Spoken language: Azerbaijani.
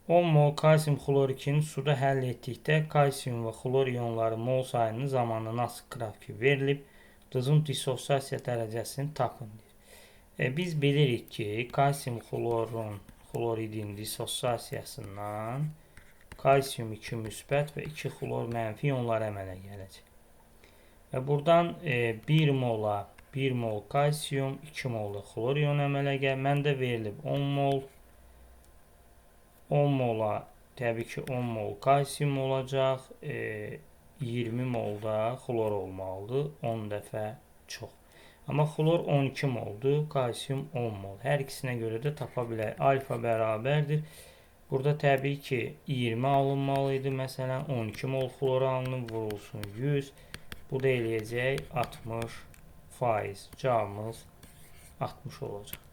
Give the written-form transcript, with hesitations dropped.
10 mol kalsium xlor 2-ni suda həll etdikdə kalsium və xlor ionları mol sayının zamanla nasıl qrafiki verilib. Duzun dissosiasiya dərəcəsini tapın deyir. Biz bilirik ki, kalsium xloridin dissosiasiyasından kalsium 2 müsbət və 2 xlor mənfi ionları əmələ gələcək. Və buradan 1 mola 1 mol kalsium, 2 mol da xlor ionu əmələ gəlir. Məndə verilib 10 mol. 10 mola təbii ki 10 mol kalsium olacaq. 20 mol da xlor olmalıdır. 10 dəfə çox. Amma xlor 12 moldur, kalsium 10 mol. Hər ikisinə görə də tapa bilərik. Alfa bərabərdir. Burada təbii ki 20 alınmalı idi. Məsələn 12 mol xlor alınıb, vurulsun 100. Bu da eləyəcək 60%. Cavabımız 60 olacaq.